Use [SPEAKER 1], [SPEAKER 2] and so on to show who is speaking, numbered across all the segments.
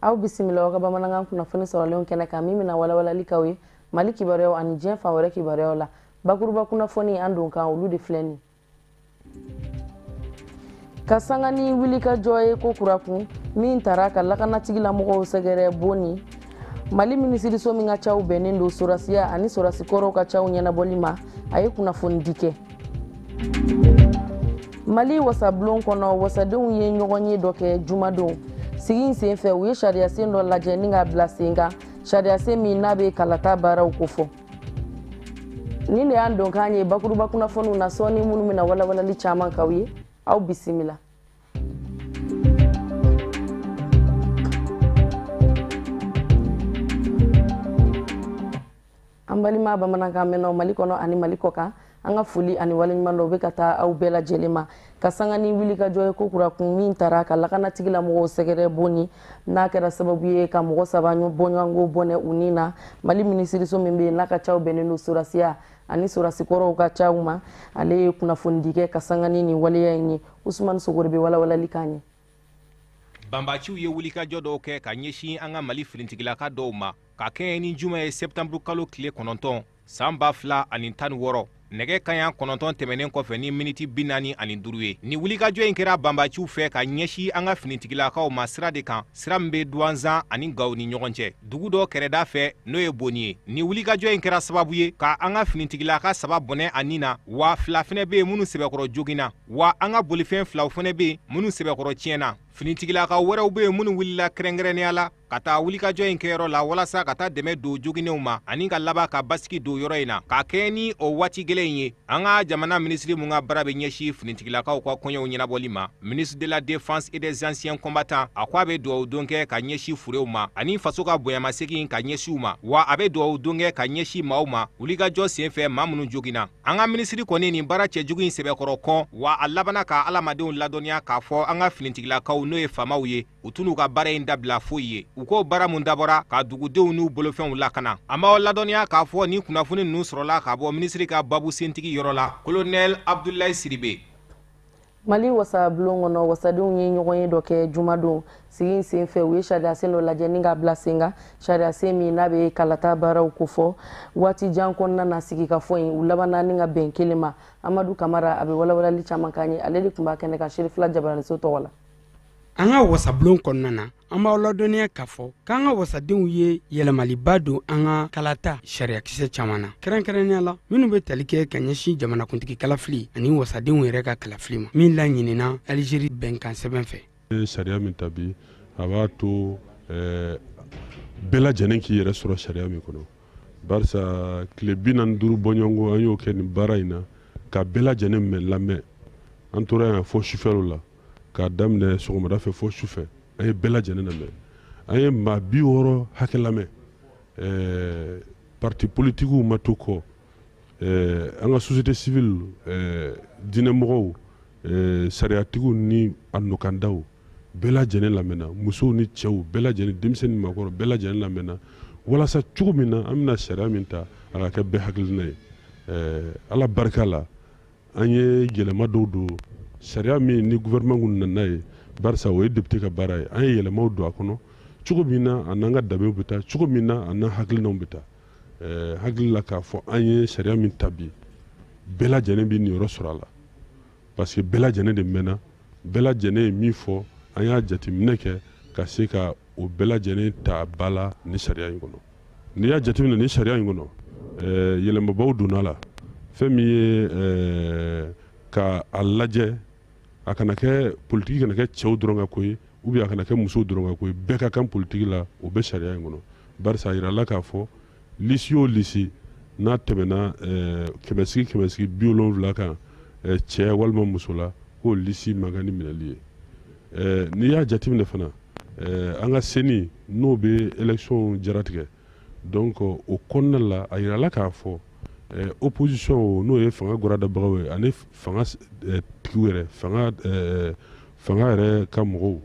[SPEAKER 1] Aw bisimila aw ka bamanankan kunnafoni sɔrɔlenw kɛnɛ kan min bɛna walawalali k'aw ye Mali kibaruyaw ani diɲɛ fan wɛrɛ kibaruyaw la. Bakuruba kunnafoni an don kan olu de filɛ nin. Ka sanga ni wulikajɔ ye ko kura kun min taara ka lakanatigilamɔgɔw sɛgɛrɛ Boni. Mali minisiriso min ka caw bɛnnen don sorasiya ani sorasikɔrɔw ka caw ɲɛnabɔli ma, a ye kunnafoni di kɛ. Mali wasabulon kɔnɔ, wasadenw ye ɲɔgɔn ye dɔ kɛ jumadon. Sigi in senfɛ, u ye sariyasen dɔ lajɛ ni k'a bila sen kan, sariyasen min n'a bɛ kalata baaraw kofɔ. Nin de y'an donkan ye bakuruba kunnafoniw na sɔɔni minnu bɛna walawalali caman k'aw ye. Aw bisimila. An balima bamanankan mɛnnaw Mali kɔnɔ ani Mali kɔ kan, an ka foli ani waleɲuman dɔw bɛ ka taa aw bɛɛ lajɛlen ma. Ka sanga ni wulikajɔ ye ko kura kun min taara ka lakanatigilamɔgɔw sɛgɛrɛ Boni, n'a kɛra sababu ye ka mɔgɔ 3 bɔɲɔgɔnko bɔnɛ u ni na. Mali minisiriso min bɛ yen n'a ka caw bɛnnen don sorasiya ani sorasikɔrɔw ka caw ma, ale ye kunnafoni di kɛ ka sanga ni nin waleya in ye. Usumani Sogore bɛ walawalali k'an ye.
[SPEAKER 2] Banbaciw ye wulikajɔ dɔw kɛ ka ɲɛsin an ka Mali finitigilaka dɔw ma ka kɛɲɛ ni juma ye septembre kalo tile 9 san 2016 nɛgɛ kanɲɛ 9 tɛmɛnen kɔfɛ ni miniti 45 ye. Ni wulikajɔ in kɛra banbaciw fɛ ka ɲɛsin an ka finitigilakaw ma sira de kan, sira min bɛ Duwanzan ani Gawo ni ɲɔgɔn cɛ, dugu dɔ kɛrɛda fɛ n'o ye Boni ye. Ni wulikajɔ in kɛra sababu ye ka an ka finitigilaka 3 bɔnɛ a nin na, wa 2 fɛnɛ bɛ yen minnu sɛbɛkɔrɔ joginna, wa an ka bolifɛn 2 fɛnɛ bɛ yen minnu sɛbɛkɔrɔ tiɲɛna. Finitigilaka wɛrɛw bɛ yen minnu wulila kɛrɛnkɛrɛnnenya la ka taa wulikajɔ in kɛyɔrɔ la walasa ka taa dɛmɛ don joginenw ma ani ka laban ka basigi don yɔrɔ in na. Ka kɛɲɛ ni o waati gɛlɛn in ye, an ka jamana minisiri mun ka baara bɛ ɲɛsin finitigilakaw ka kɔɲɔw ɲɛnabɔli ma, ministre de la défense et des anciens combattants, a ko a bɛ dugawu don kɛ ka ɲɛsin furew ma ani faso ka bonyamasegin ka ɲɛsin u ma, wa a bɛ dugawu don kɛ ka ɲɛsin maaw ma wulikajɔ senfɛ maa minnu joginna. An ka minisiri kɔni nin baara cɛjugu in sɛbɛkɔrɔ kɔn, wa a labanna ka adamadenw ladɔnniya k'a fɔ an ka finitigilakaw n'o ye faamaw ye, u tɛn'u ka baara in dabila foyi ye. U k'o baara mun dabɔra ka dugudenw n'u bolofɛnw lakana. An b'aw ladɔnniya k'a fɔ nin kunnafoni ninnu sɔrɔla ka bɔ minisiri ka babu sentigi yɔrɔ la, colonel Abdoulaye Sidibe.
[SPEAKER 1] Mali wasabulon kɔnɔ, wasadenw ye ɲɔgɔn ye dɔ kɛ jumadon. Sigi in senfɛ, u ye sariyasen dɔ lajɛ ni k'a bila sen kan, sariyasen min n'a bɛ kalata baaraw kofɔ. Waati jan kɔnɔna na sigikafɔ in, u labanna ni ka bɛn kelen ma. Amadu Kamara a bɛ walawalali caman k'an ye, ale de tun b'a kɛnɛ kan Serifila Jabaraniso tɔgɔ la.
[SPEAKER 3] An ka wasabulon kɔnɔna na, an b'aw ladɔnniya k'a fɔ k'an ka wasadenw ye yɛlɛmaliba don an ka kalata sariyakisɛ caman na, kɛrɛnkɛrɛnnenya la minnu bɛ tali kɛ ka ɲɛsin jamanakuntigi kalafili ani wasadenw yɛrɛ ka kalafili ma, min laɲinina Alizeri bɛnkan sɛbɛn fɛ.
[SPEAKER 4] Sariya min ta bi, a b'a to bɛɛ lajɛlen k'i yɛrɛ sɔrɔ sariya min kɔnɔ, barisa tile 45 bɔɲɔgɔnko an y'o kɛ nin baara in na ka bɛɛ lajɛlen mɛn lamɛn. An tora yan fo sufɛlaw la, k'a daminɛ sɔgɔmada fɛ fo sufɛ, an ye bɛɛ lajɛlen lamɛn. An ye maa 60 hakɛ lamɛn. Parti politikiw ma to kɔ, an ka société civile, diinɛmɔgɔw, sariyatigiw ni a nɔkandaw bɛɛ lajɛlen lamɛnna, musow ni cɛw bɛɛ lajɛlen, denmisɛnnin ni maakɔrɔ bɛɛ lajɛlen lamɛnna, walasa cogo min na an bɛna sariya min ta a ka kɛ bɛɛ hakilina ye. Ala barika la, an ye yɛlɛma dɔw don sariya min ni gouvernement kun nana ye, barisa o ye député ka baara ye. An ye yɛlɛmaw don a kɔnɔ cogo min na a n'an ka danbew bɛ taa, cogo min na a n'an hakilinaw bɛ taa. Hakili la k'a fɔ an ye sariya min ta bi, bɛɛ lajɛlen bɛ niyɔrɔ sɔrɔ a la, parce que bɛɛ lajɛlen de mɛnna, bɛɛ lajɛlen ye min fɔ, an y'a jateminɛ kɛ ka se ka o bɛɛ lajɛlen ta ba la nin sariya in kɔnɔ. N'i y'a jateminɛ nin sariya in kɔnɔ, yɛlɛmabaw donna a la. Fɛn min ye ka a lajɛ, a kana kɛ politiki kana kɛ cɛw dɔrɔn ka ko ye, ou bien a kana kɛ musow dɔrɔn ka ko ye, bɛɛ ka kan politiki la, o bɛ sariya in kɔnɔ. Barisa a yirala k'a fɔ lisi o lisi n'a tɛmɛna kɛmɛsigi kɛmɛsigi 70 kan, cɛ walima muso la, k'o lisi man kan ni minɛli ye. N'i y'a jateminɛ fana, an ka CENI n'o bɛ élection jaratigɛ, donc o kɔnɔna la a yirala k'a fɔ opposition n'o ye fanga goradabagaw ye ani fanga tigiw yɛrɛ, fanga yɛrɛ ka mɔgɔw,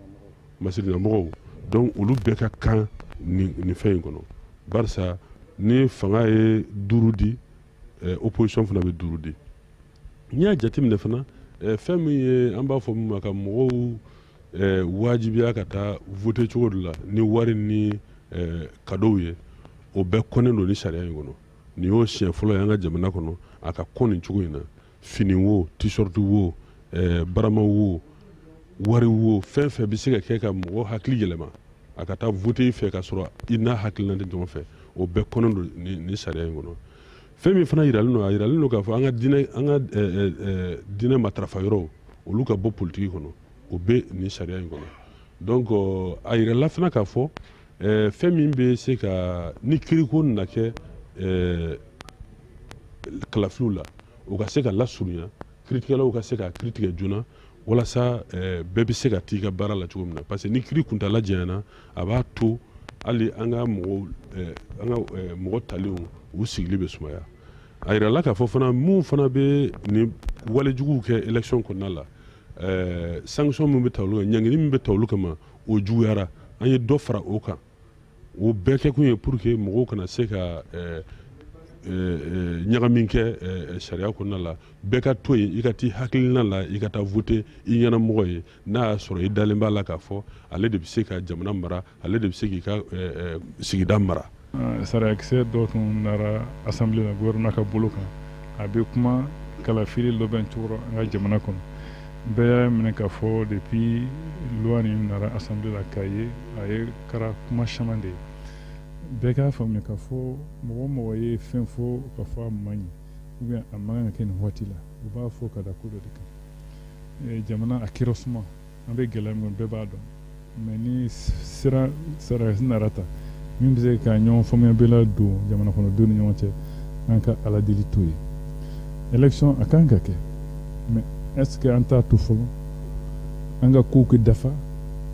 [SPEAKER 4] masirimɔgɔw, donc olu bɛɛ ka kan nin fɛn in kɔnɔ. Barisa ni fanga ye 5 di, opposition fana bɛ 5 di. N'i y'a jateminɛ fana, fɛn min ye an b'a fɔ min ma ka mɔgɔw wajibiya ka taa voter cogo dɔ la ni wari ni cadeau ye, o bɛɛ kɔnnen don ni sariya in kɔnɔ. Nin y'o siɲɛ fɔlɔ ye an ka jamana kɔnɔ a ka kɔn nin cogo in na. Fini wo, t-shirt wo, barama wo, wari wo, fɛn fɛn bɛ se ka kɛ ka mɔgɔ hakili yɛlɛma a ka taa voter i fɛ ka sɔrɔ i n'a hakilina tɛ ɲɔgɔn fɛ, o bɛɛ kɔnnen don nin sariya in kɔnɔ. Fɛn min fana yiralen don, a yiralen don k'a fɔ an ka diinɛ matarafa yɔrɔw, olu ka bɔ politiki kɔnɔ, o bɛ nin sariya in kɔnɔ. Donc a yirala fana k'a fɔ fɛn min bɛ se ka ni kiriko nana kɛ kalafiliw la, o ka se ka lasurunya, kiiritigɛlaw ka se ka kiiri tigɛ joona, walasa bɛɛ bɛ se ka t'i ka baara la cogo min na. Parce que ni kiiri kuntala janyana, a b'a to hali an ka mɔgɔ talenw, u sigili bɛ sumaya. A yirala k'a fɔ fana, mun fana bɛ nin walejuguw kɛ élection kɔnɔna la, sanction min bɛ ta olu kan, ɲangili min bɛ ta olu kama, o juguyara, an ye dɔ fara o kan. O bɛɛ kɛkun ye pour que mɔgɔw kana se ka ɲagami kɛ sariya kɔnɔna la. Bɛɛ ka to yen, i ka t'i hakilina la, i ka taa voter i ɲɛnamɔgɔ ye, n'a y'a sɔrɔ i dalen b'a la k'a fɔ ale de bɛ se ka jamana mara, ale de bɛ se k'i ka sigida mara.
[SPEAKER 5] Sariyakisɛ dɔ tun nara assemblée la, gouvernement ka bolo kan, a bɛ kuma kalafili labɛn cogo an ka jamana kɔnɔ. Bɛɛ y'a minɛ k'a fɔ depuis loi nin nara assemblée la, k'a ye a ye kɛra kuma caman de ye. Bɛɛ k'a faamuya k'a fɔ mɔgɔ o mɔgɔ ye fɛn fɔ k'a fɔ a man ɲi ou bien a man kan ka kɛ nin waati la, u b'a fɔ ka da ko dɔ de kan. Jamana a kɛra suma, an bɛ gɛlɛya min kɔnɔ, bɛɛ b'a dɔn. Mais ni sira sariya nara ta min bɛ se ka ɲɔgɔn faamuyabaliya don jamana kɔnɔdenw ni ɲɔgɔn cɛ, an ka Ala deli t'o ye. Élection a kan ka kɛ, mais est ce que an t'a to fɔlɔ an ka kow kɛ dafa,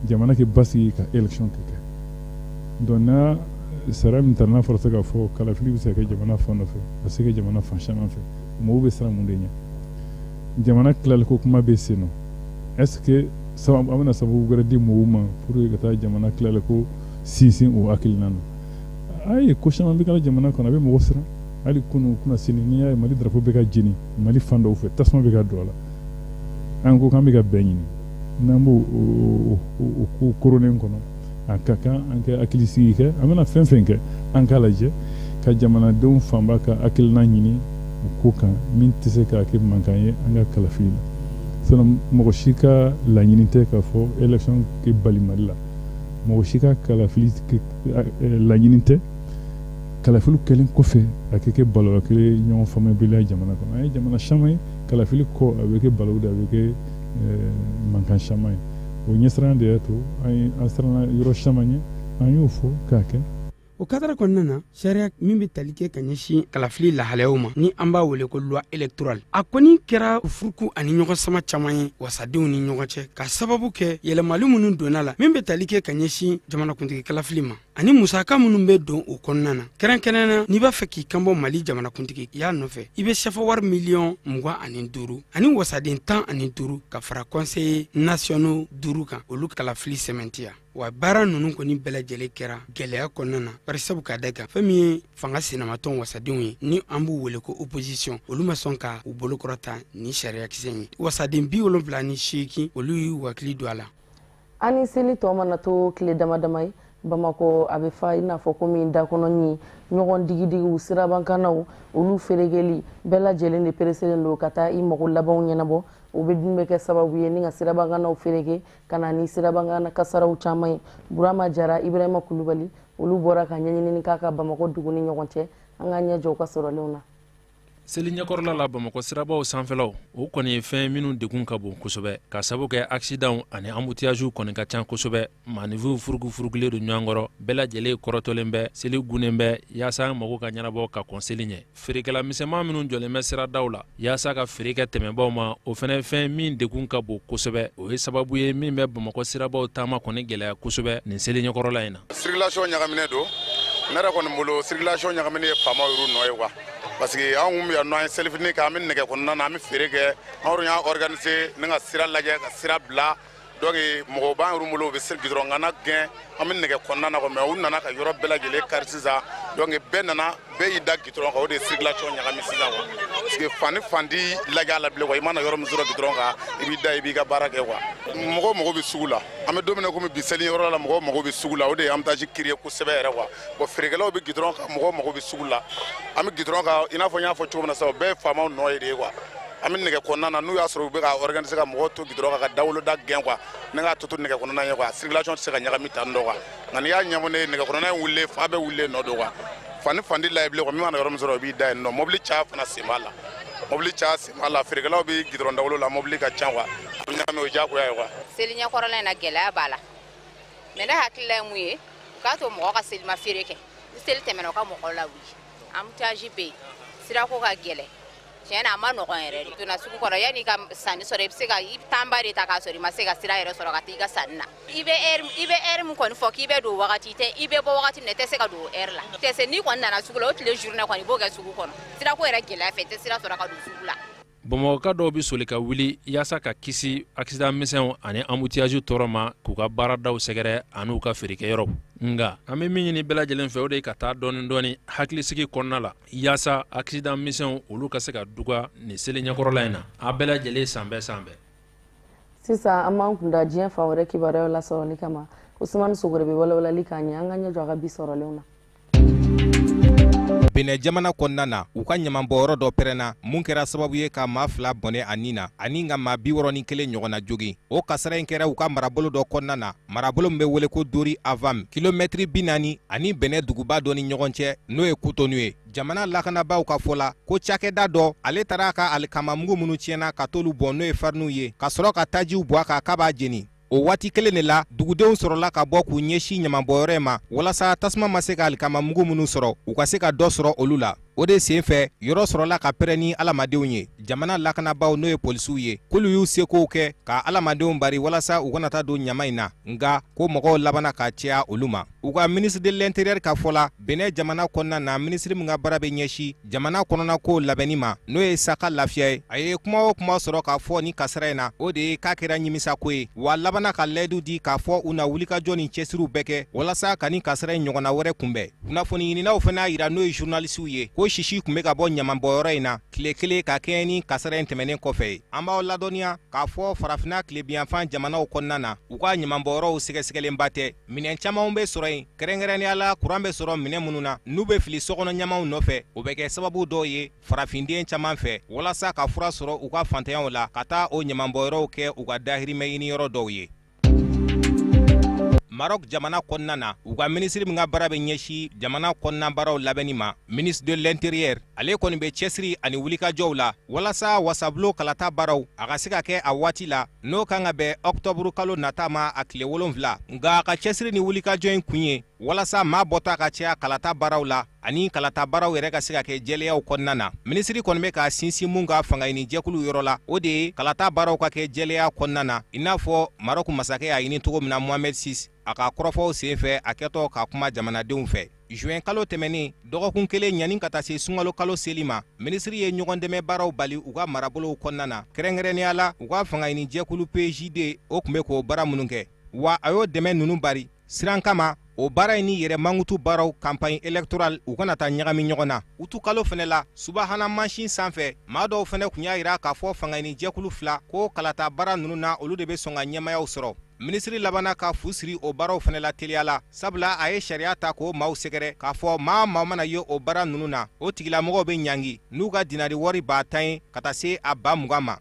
[SPEAKER 5] jamana kɛ basigi ka élection kɛ kɛ? Donc n'a sariya min tara, n'a fɔra se k'a fɔ kalafili bɛ se ka kɛ jamana fan dɔ fɛ, a se kɛ jamana fan caman fɛ, mɔgɔw bɛ siran mun de ɲɛ? Jamana tilali ko kuma bɛ sen nɔ, est ce que an bɛna sababu wɛrɛ di mɔgɔw ma pour que ka taa jamana tilali ko sinsin o hakilina na? A ye ko caman bɛ kɛra jamana kɔnɔ, a bɛ mɔgɔ siran. Hali kunu kunna sini, n'i y'a ye Mali drapeau bɛ ka jeni Mali fan dɔw fɛ, tasuma bɛ ka don a la. An ko k'an bɛ ka bɛn ɲini, n'an b'o o ko koronnen kɔnɔ, a ka kan an ka hakilisigi kɛ. An bɛna fɛn fɛn kɛ, an k'a lajɛ ka jamanadenw fanba ka hakilina ɲini o ko kan, min tɛ se k'a kɛ mankan ye an ka kalafili la. Sinon mɔgɔ si ka laɲini tɛ k'a fɔ élection kɛ bali Mali la, mɔgɔ si ka kalafili laɲini tɛ kalafili kɛlen kɔfɛ a kɛ balawu kelen ɲɔgɔn faamuyabaliya jamana kɔnɔ. An ye jamana caman ye, kalafili kɔ a bɛ kɛ balawu de, a bɛ kɛ mankan caman ye. O ɲɛsiran de y'a to an ye an siranna yɔrɔ caman ɲɛ, an y'o fɔ k'a kɛ.
[SPEAKER 3] O kadara kɔnɔna na, sariya min bɛ tali kɛ ka ɲɛsin kalafili lahalayaw ma, ni an b'a wele ko loi électorale, a kɔni kɛra furuku ani ɲɔgɔn sama caman ye wasadenw ni ɲɔgɔn cɛ, ka sababu kɛ yɛlɛmali minnu donna la min bɛ tali kɛ ka ɲɛsin jamanakuntigi kalafili ma, ani musaka minnu bɛ don o kɔnɔna na. Kɛrɛnkɛrɛn na, n'i b'a fɛ k'i kanbɔ Mali jamanakuntigi y'a nɔfɛ, i bɛ sefa wari miliyɔn 25 ani wasaden 15 ka fara conseillers nationaux duuru kan, olu kalafili sɛmɛntiya. Wa baara ninnu kɔni bɛɛ lajɛlen kɛra gɛlɛya kɔnɔna na, bari sabu ka da kan fɛn min ye fanga sinamatɔn wasadenw ye, ni an b'u wele ko opposition, olu ma sɔn ka u bolokɔrɔta ni sariyakisɛ ye. Wasaden 78, olu y'u hakili don a la.
[SPEAKER 1] Ani seli tɔ mana to tile dama dama ye, Bamakɔ a bɛ fa i n'a fɔ komi dakɔnɔ ɲi, ɲɔgɔn digidigiw, sirabakannaw olu feerekeli, bɛɛ lajɛlen de pereselen don ka taa i mago labanw ɲɛnabɔ. O bɛ dun bɛ kɛ sababu ye ni ka sirabakannaw feereke ka na ni sirabakanna kasaraw caman ye. Burama Jara, Ibrahima Kulubali, olu bɔra ka ɲɛɲinini k'a ka Bamakɔ dugu ni ɲɔgɔn cɛ. An ka ɲɛ jɔ u ka sɔrɔlenw na.
[SPEAKER 6] Seli ɲɛkɔrɔla la, Bamakɔ sirabaw sanfɛlaw, o kɔni ye fɛn minnu degun ka bon kosɛbɛ, ka sabu kɛ accidentw ani embouteillagew kɔni ka ca kosɛbɛ. Maaninfinw furugufurugulen don ɲɔgɔn kɔrɔ, bɛɛ lajɛlen kɔrɔtɔlen bɛ, seli gunnen bɛ yaasa mago ka ɲɛnabɔ ka kɔn seli ɲɛ. Feerekɛla misɛnman minnu jɔlen bɛ siradaw la yaasa ka feere kɛ tɛmɛbaw ma, o fɛnɛ fɛn min degun ka bon kosɛbɛ. O ye sababu ye min bɛ Bamakɔ sirabaw taama kɔni gɛlɛya kosɛbɛ nin seli ɲɛkɔrɔla in na.
[SPEAKER 7] Circulation ɲagaminen don. Ne yɛrɛ kɔni bolo, circulation ɲagaminen ye faamaw yɛrɛ nɔ ye quoi, parce que an kun bɛ yan nɔ, an ye selifini kɛ, an bɛ nɛgɛ kɔnɔna na, an bɛ feere kɛ. An yɛrɛ y'a organiser ni ka sira lajɛ ka sira bila. Donc mɔgɔw b'an yɛrɛ bolo, u bɛ goudron kana gɛn, an bɛ nɛgɛ kɔnɔna na, mais u nana ka yɔrɔ bɛɛ lajɛlen kari sisan. Donc bɛɛ nana, bɛɛ y'i da goudron kan, o de ye circulation ɲagami sisan quoi. Parce que fan ni fan di lajɛ a la bilen quoi. I mana yɔrɔ min sɔrɔ goudron kan, i b'i da, i b'i ka baara kɛ quoi. Mɔgɔw mago bɛ sugu la. An bɛ don min na komi bi, seli yɔrɔ la, mɔgɔw mago bɛ sugu la, o de ye embouteillage créer kosɛbɛ yɛrɛ quoi. Bon, feerekɛlaw bɛ goudron kan, mɔgɔw mago bɛ sugu la. An bɛ goudron kan, i n'a fɔ n y'a fɔ cogo min na sisan, o bɛɛ ye faamaw nɔ ye de ye quoi. An bɛ nɛgɛ kɔnɔna na, n'u y'a sɔrɔ u bɛ ka organiser ka mɔgɔw to goudron kan, ka dawoloda gɛn quoi, ne k'a to nɛgɛ kɔnɔna ye quoi, circulation tɛ se ka ɲagami tan dɔ quoi. Nka n'i y'a ɲɛfɔ ne ye, nɛgɛ kɔnɔna in wulilen, fa bɛɛ wulilen nɔ don quoi. Fan ni fan di la bilen quoi, min mana yɔrɔ min sɔrɔ, i b'i da yen nɔ. Mobili caya fana sen b'a la, mobili caya sen b'a la. Feerekɛlaw bɛ goudron dawolo la, mobili ka ca quoi, a bɛ ɲagami, o ye diyagoya ye quoi.
[SPEAKER 8] Seli ɲɛkɔrɔla in na, gɛlɛya b'a la, mais ne hakilila ye mun ye, u k'a to mɔgɔ ka selima feere kɛ. Ni seli tɛmɛna, u ka mɔgɔw lawuli. Embouteillage bɛ yen, sirako ka gɛlɛn. Tiɲɛ na, a ma nɔgɔn yɛrɛ de. Donna sugu kɔnɔ, yanni i ka sanni sɔrɔ, i bɛ se ka i tanba de ta k'a sɔrɔ i ma se ka sira yɛrɛ sɔrɔ ka taa i ka sanni na. I bɛ heure min kɔni fɔ k'i bɛ don wagati tɛ, i bɛ bɔ wagati min na, i tɛ se ka don o heure la. Tɛ se, n'i kɔni nana sugu la, o tile journée kɔni, i b'o kɛ sugu kɔnɔ. Sirako yɛrɛ gɛlɛya fɛ, i tɛ sira sɔrɔ ka don sugu la.
[SPEAKER 6] Bamakɔka dɔw bɛ soli ka wuli yaasa ka kisi accident misɛnw ani embouteillage tɔɔrɔ ma, k'u ka baaradaw sɛgɛrɛ an'u ka feerekɛyɔrɔw. Nka an bɛ min ɲini bɛɛ lajɛlen fɛ, o de ye ka taa dɔɔni dɔɔni hakilisigi kɔnɔna la, yaasa accident misɛnw, olu ka se ka duga nin seli ɲɛkɔrɔla in na. A bɛɛ lajɛlen, san bɛɛ, san bɛɛ.
[SPEAKER 1] Sisan, an b'an kunda diɲɛ fan wɛrɛ kibaruyaw lasɔrɔli kama. Usumani Sogore bɛ walawalali k'an ɲɛ. An ka ɲɛ jɔ a ka bi sɔrɔlenw na.
[SPEAKER 2] Benɛ jamana kɔnɔna na, u ka ɲamanbɔyɔrɔ dɔ pɛrɛnna, mun kɛra sababu ye ka maa 2 bɔnɛ a nin na ani ka maa 61 ɲɔgɔnna jogin. O kasara in kɛra u ka marabolo dɔ kɔnɔna na, marabolo min bɛ wele ko Dori Avam, kilomɛtiri 40 ani Bɛnɛ duguba dɔ ni ɲɔgɔn cɛ, n'o ye Kotonu ye. Jamana lakanabaaw ka fɔ la ko cakɛda dɔ, ale taara a ka alikamamugu minnu tiɲɛna ka t'olu bɔn, n'o ye fariniw ye, ka sɔrɔ ka tajiw bɔ a kan k'a b'a jeni. O waati kelen de la, dugudenw sɔrɔla ka bɔ k'u ɲɛsin ɲamanbɔyɔrɔ in ma, walasa tasuma ma se ka alikamamugu minnu sɔrɔ, u ka se ka dɔ sɔrɔ olu la. O de sen fɛ, yɔrɔ sɔrɔla ka pɛrɛn ni alamadenw ye. Jamana lakanabaaw, n'o ye polisiw ye, k'olu y'u sekow kɛ ka alamadenw bari walasa u kana taa don ɲama in na, nka ko mɔgɔw labanna ka caya olu ma. U ka ministre de l'Intérieur ka fɔ la, Benɛ jamana kɔnɔna na, minisiri min ka baara bɛ ɲɛsin jamana kɔnɔna kow labɛnni ma, n'o ye Saka Lafiya ye, a ye kuma o kuma sɔrɔ k'a fɔ ni kasara in na, o de ye k'a kɛra ɲimisako ye, wa labanna ka layidu di k'a fɔ u na wulikajɔ ni cɛsiriw bɛɛ kɛ walasa ka ni kasara in ɲɔgɔnna wɛrɛ kunbɛn. Kunnafoni ɲininaw fana y'a yira, n'o ye journalisiw ye, ko sisi tun bɛ ka bɔ ɲamanbɔyɔrɔ in na tile kelen ka kɛɲɛ ni kasara in tɛmɛnen kɔfɛ ye. An b'aw ladɔnniya k'a fɔ, Farafinna tilebiyanfan jamanaw kɔnɔna na, u ka ɲamanbɔyɔrɔw sɛgɛsɛgɛlenba tɛ. Minɛn camanw bɛ sɔrɔ yen, kɛrɛnkɛrɛnnenya la kuran bɛ sɔrɔ minɛn minnu na, n'u bɛ fili sokɔnɔ ɲamanw nɔfɛ. O bɛ kɛ sababu dɔw ye farafinden caman fɛ walasa ka fura sɔrɔ u ka fantanyaw la, ka taa o ɲamanbɔyɔrɔw kɛ u ka dahirimɛ ɲiniyɔrɔ dɔw ye. Maroc jamana kɔnɔna na, u ka minisiri min ka baara bɛ ɲɛsin jamana kɔnɔna baaraw labɛnni ma, ministre de l'Intérieur, ale kɔni bɛ cɛsiri ani wulikajɔw la walasa wasabulon kalata baaraw, a ka se ka kɛ a waati la, n'o kan ka bɛn ɔktɔburu kalo nata ma, a tile 7. Nka a ka cɛsiri ni wulikajɔ in kun ye walasa maa bɔta ka caya kalata baaraw la, ani kalata baaraw yɛrɛ ka se ka kɛ jɛlɛyaw kɔnɔna na. Minisiri kɔni bɛ ka sinsin mun ka fangaɲini jɛkulu yɔrɔ la, o de ye kalata baaraw ka kɛ jɛlɛya kɔnɔna na, i n'a fɔ Marɔku masakɛ y'a ɲini cogo min na, Mohamed VI, a ka kɔrɔfɔw sen fɛ, a kɛtɔ ka kuma jamanadenw fɛ juin kalo tɛmɛnen, dɔgɔkun kelen ɲani ka taa se sunkalo kalo seli ma. Minisiri ye ɲɔgɔn dɛmɛ baaraw bali u ka marabolow kɔnɔna na, kɛrɛnkɛrɛnnenya la u ka fangaɲini jɛkulu PJD, o tun bɛ k'o baara minnu kɛ, wa a y'o dɛmɛ ninnu bari siran kama, o baara in ni yɛrɛ mankutu baaraw, campagne électorale, u kana taa ɲagami ɲɔgɔn na. Utu kalo fɛnɛ la, subahana mansin sanfɛ, maa dɔw fɛnɛ tun y'a yira k'a fɔ fangaɲini jɛkulu fila ko kalata baara ninnu na, olu de bɛ sɔn ka ɲɛmayaw sɔrɔ. Minisiri labanna ka fu siri o baaraw fɛnɛ la teliya la, sabula a ye sariya ta k'o maaw sɛgɛrɛ k'a fɔ maa maa mana ye o baara ninnu na, o tigilamɔgɔw bɛ ɲangi n'u ka dinari wari 10 000 ye ka taa se a 20 000 ma.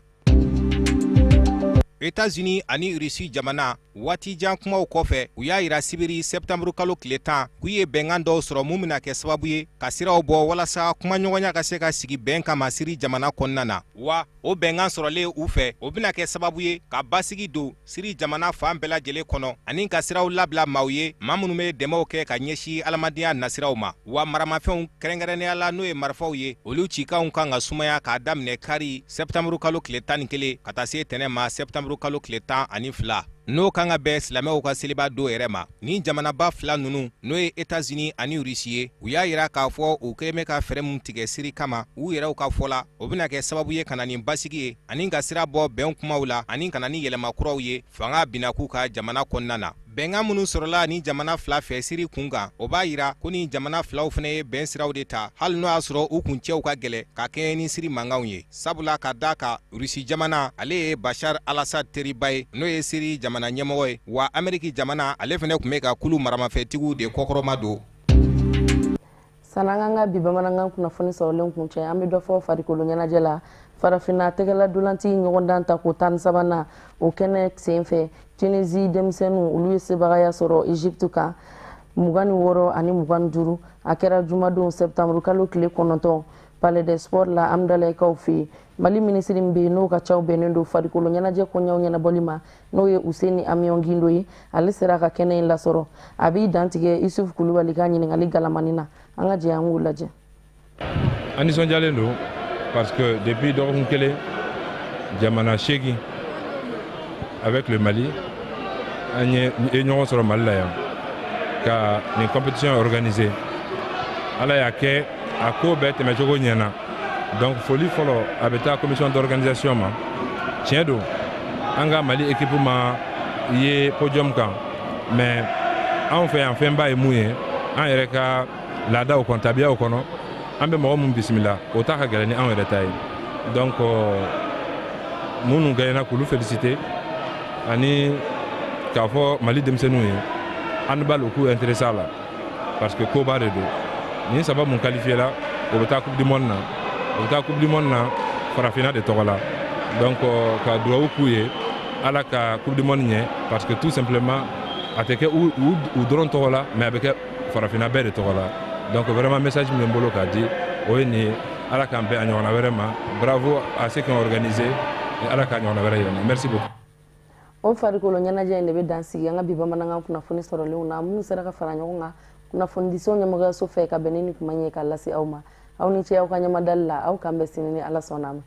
[SPEAKER 2] Etats-Unis ani Russie jamana, waati jan kumaw kɔfɛ, u y'a yira sibiri sɛptanburu kalo tile 10 k'u ye bɛnkan dɔw sɔrɔ, mun bɛna kɛ sababu ye ka siraw bɔ walasa kumaɲɔgɔnya ka se ka sigi bɛn kama Siri jamana kɔnɔna na. Wa o bɛnkan sɔrɔlen u fɛ, o bɛna kɛ sababu ye ka basigi don Siri jamana fan bɛɛ lajɛlen kɔnɔ, ani ka siraw labila maaw ye, maa minnu bɛ dɛmɛw kɛ ka ɲɛsin adamadenya nasiraw ma. Wa maramafɛnw, kɛrɛnkɛrɛnnenya la n'o ye marifaw ye, olu cikanw kan ka sumaya k'a daminɛ kari sɛptanburu kalo tile 11 ka taa se tɛnɛ ma sɛptanburu kalo tile 12. N'o kan ka bɛn silamɛw ka seliba don yɛrɛ ma. Ni jamanaba fila ninnu, n'o ye Etats-Unis ani Rusi ye, u y'a yira k'a fɔ u kɛlen bɛ ka fɛɛrɛ min tigɛ Siri kama, u yɛrɛw ka fɔ la, o bɛna kɛ sababu ye ka na ni basigi ye ani ka sira bɔ bɛn kumaw la ani ka na ni yɛlɛma kuraw ye fanga binna k'u ka jamana kɔnɔna na. Bɛnkan minnu sɔrɔla ni jamana fila fɛ Siri kun kan, o b'a yira ko ni jamana filaw fana ye bɛn siraw de ta, hali n'o y'a sɔrɔ u kuncɛw ka gɛlɛ ka kɛɲɛ ni Siri mankanw ye, sabula ka da kan Rusi jamana, ale ye Bashar al-Assad teriba ye, n'o ye Siri jamana ɲɛmɔgɔ ye, wa Ameriki jamana, ale fana tun bɛ ka kulu maramafɛntigiw de kɔkɔrɔma don.
[SPEAKER 1] San'an k'an ka bi bamanankan kunnafoni sɔrɔlen kuncɛ, an bɛ dɔ fɔ farikolo ɲɛnajɛ la. Farafinna tɛgɛla dolanti ɲɔgɔndan ta ko 13nan, o kɛnɛ senfɛ, Tunisie denmisɛnninw, olu ye sebagaya sɔrɔ Egypte kan 26 ani 25. A kɛra jumadon septembre kalo tile 9, Palais des Sports la, Amdalayikaw fɛ yen. Mali minisiri min bɛ yen, n'o ka caw bɛnnen don farikolo ɲɛnajɛ kɔɲɔw ɲɛnabɔli ma, n'o ye Useni Amiɔn Gindo ye, ale sera ka kɛnɛ in lasɔrɔ. A b'i dantigɛ Isufu Kulubali ka ɲininkali galamani na. An ka jɛ an k'u lajɛ.
[SPEAKER 9] An nisɔndiyalen don parce que depuis dɔgɔkun kelen, jamana 8 avec le Mali, an ye ɲɔgɔn sɔrɔ Mali la yan ka nin compétition organiser. Ala y'a kɛ, a ko bɛɛ tɛmɛcogo ɲɛna. Donc foli fɔlɔ, a bɛ taa commission d'organisation ma. Tiɲɛ don, an ka Mali équipe ma ye podium kan, mais anw fɛ yan, fɛnba ye mun ye, an yɛrɛ ka laadaw kɔnɔ, tabiyaw kɔnɔ, an bɛ mɔgɔ mun bisimila, o ta ka gɛlɛn ni anw yɛrɛ ta ye. Donc minnu gagnera, k'olu féliciter ani k'a fɔ Mali denmisɛnninw ye, handball, u k'u intéressé a la parce que koba de don. Nin saba mun qualifié la, o bɛ taa Coupe du monde na, o bɛ taa Coupe du monde na farafinna de tɔgɔ la. Donc ka dugawu k'u ye, Ala ka Coupe du monde ɲɛ, parce que tout simplement a tɛ kɛ u dɔrɔn tɔgɔ la, mais a bɛ kɛ farafinna bɛɛ de tɔgɔ la. Donc vraiment, message min bɛ n bolo k'a di, o ye nin ye. Ala k'an bɛn a ɲɔgɔnna wɛrɛ ma. Bravo à ceux qui ont organisé et Ala k'a ɲɔgɔnna wɛrɛ yira. Merci beaucoup.
[SPEAKER 1] O farikolo ɲɛnajɛ in de bɛ dan sigi an ka bi bamanankan kunnafoni sɔrɔlenw na, minnu sera ka fara ɲɔgɔn kan kunnafonidiso ɲɛmɔgɔyaso fɛ ka bɛn ni nin kuma ye k'a lase aw ma. Aw ni ce aw ka ɲɛmadali la. Aw k'an bɛn sini ni Ala sɔnna a ma.